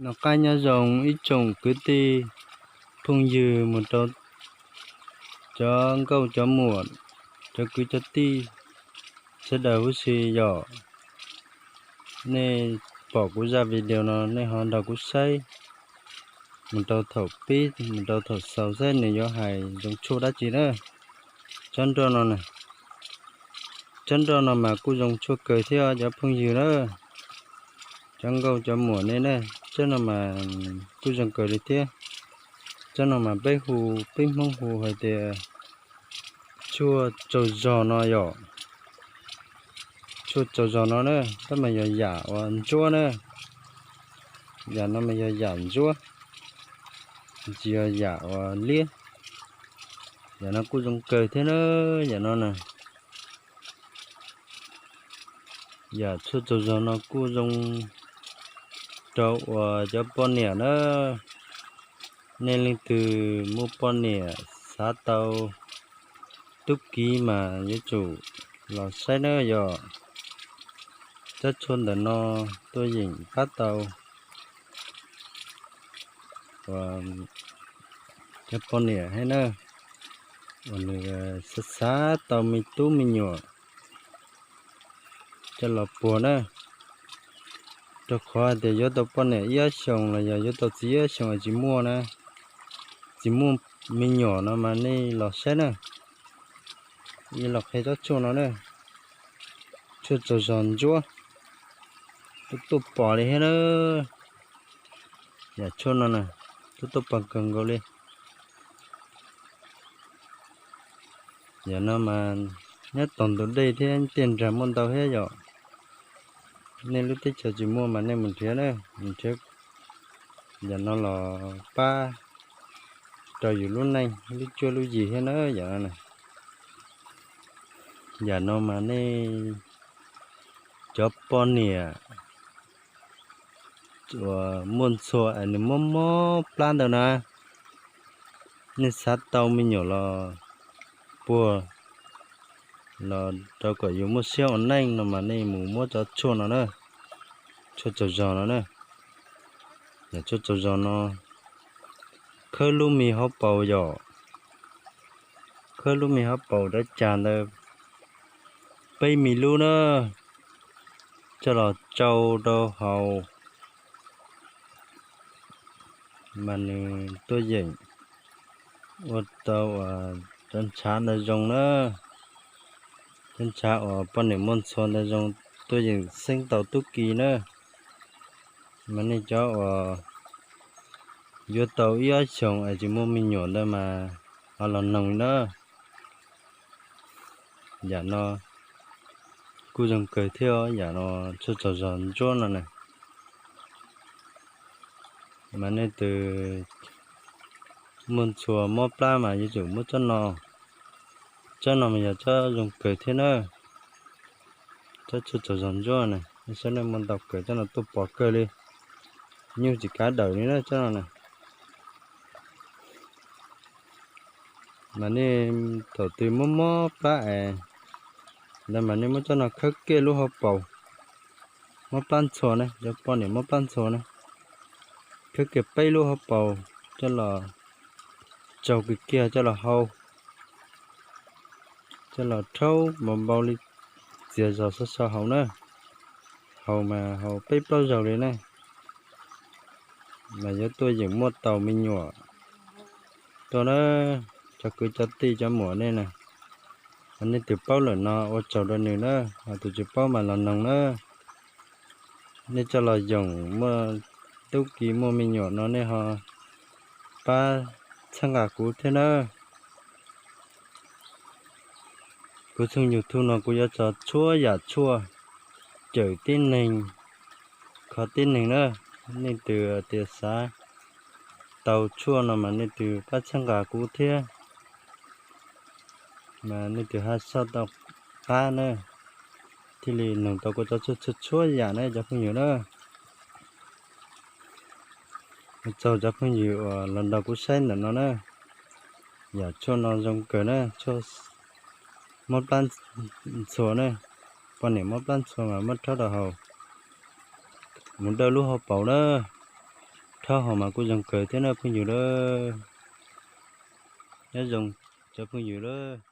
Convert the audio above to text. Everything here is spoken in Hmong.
Noj qab nyob zoo ib tsoom kwv tij phooj ywg mus rau cov nkauj cov muam, cov kwv cov tij sawv daws huv si yom. Nej pom kuv zaj video no nej ho nrog kuv saib mus rau thaum pib mus rau thaum xaus saib nws yuav hais zoo tshuaj dab tsi na. Tsob nroj no, tsob nroj no mas kuj zoo tshuaj kawg thiab cov phooj ywg na, cov nkauj cov muam nej na. Tsob no mas kuj zoo kawg li thiab. Tsob no mas peb hu, peb Hmoob hu hais tias tshuaj tsaug zog no yom. Tshuaj tsaug zog no na, tab mas yog yam uas ntsuab na. Yam no mas yog yam ntsuab, tsis yog yam uas liab. Yam no kuj zoo kawg thiab na. Yam no na, yam tshuaj tsaug zog no kuj zoo rau uas cov poj niam na. Nej leej twg muaj poj niam xav tau tub ki mas yuav tsum los saib na yom. Tsob tshuaj ntawm no tuaj yeem pab tau cov poj niam thiab na, uas nws xav xav tau me tub me nyuam coj los puag na. Rau qhov hais tias yuav tau poj niam ib ob xyoos los yog yuav tau txiv ib ob xyoos es tsis muaj na, tsis muaj me nyuam no mas nej los saib na. Ib los qhia tsob tshuaj no na, tshuaj tsaug zog ntsuab, tuaj tuaj pom li thiab na. Yam tshuaj no na, tuaj tuaj pom kawg nkaus li. Yam no mas nyob tog ntug dej thiab tiaj nrag muaj ntau thiab yom. Nej lub teb chaws tsis muaj mas nej mus nrhiav na, mus nrhiav yam no los pab rau yus lub neej lub cuab lub yig thiab na yam no na. Yam no mas nej cov poj niam uas muaj ntxhua es nws mob mob plab ntawd na, nej xav tau me nyuam los puag los rau kom yus muaj siab ua neej no mas nej mus muab cov tshuaj no na, tshuaj tsaug zog no na. Yam tshuaj tsaug zog no khawb lub me hauv paus yom, khawb lub me hauv paus dav cas ntawd peb me lub na, coj los tsau rau haus mas nws tuaj yeem ua tau uas cov ntshav ntawd zoo na, cov ntshav uas poj niam muaj ntxhua ntawd zoo, tuaj yeem xeeb tau tub ki na. Mas nej cov uas yuav tau ib ob xyoos es tsis muaj me nyuam ntawd mas ho los noog li na. Yam no kuj zoo kawg thiab, yam no tshuaj tsaug zog ntsuab no na. Mas nej tus muaj ntxhua mob plab mas yuav tsum muab tsob no, tsob no mas yog tsob zoo kawg thiab na. Tsob tshuaj tsaug zog ntsuab na, nej saib nej muaj ntau kawg, tsob no tuaj pom kawg li, nyuj tsis kav dawm li na tsob no na. Mas nej thaum twg mob mob plab es ntawd mas nej muab tsob no khawb kiag lub hauv paus, mob plab ntxhua na, cov poj niam mob plab ntxhua na, khawb kiag peb lub hauv paus coj los tsaug kiag kiag coj los hau, coj los rhaub npau npau li txias zog sab sau haus na, haus mas haus peb plaub zaug li na, mas yuav tuaj yeem muaj tau me nyuam tuaj na. Cov kwv cov tij cov muam nej na, nej tus paub lawm no ua tsaug rau nws na, ho tus tsis paub mas los noog na. Nej coj los yoom muaj tub ki muaj me nyuam no nej ho pab txhawb nqa kuv thiab na. Kuv tshooj YouTube no kuv yuav tso txhua yam tshuaj cawm tib neeg, kho tib neeg na. Nej tus tias xav tau tshuaj no mas nej tus pab txhawb nqa kuv thiab, mas nej tus haj soj tau qab na, thiaj li noog tau kuv tso tshuaj txhua txhua yam na cov phooj ywg na. Tsaug cov phooj ywg uas los nrog kuv saib ntawm no na. Yam tshuaj no zoo kawg na, tshuaj mob plab ntxhua na, poj niam mob plab ntxhua mas muab rhaub rau haus, mus dawj lub hauv paus na. Taub hau mas kuj zoo kawg thiab na phooj ywg lawm. Nyob zoo cov phooj ywg lawm.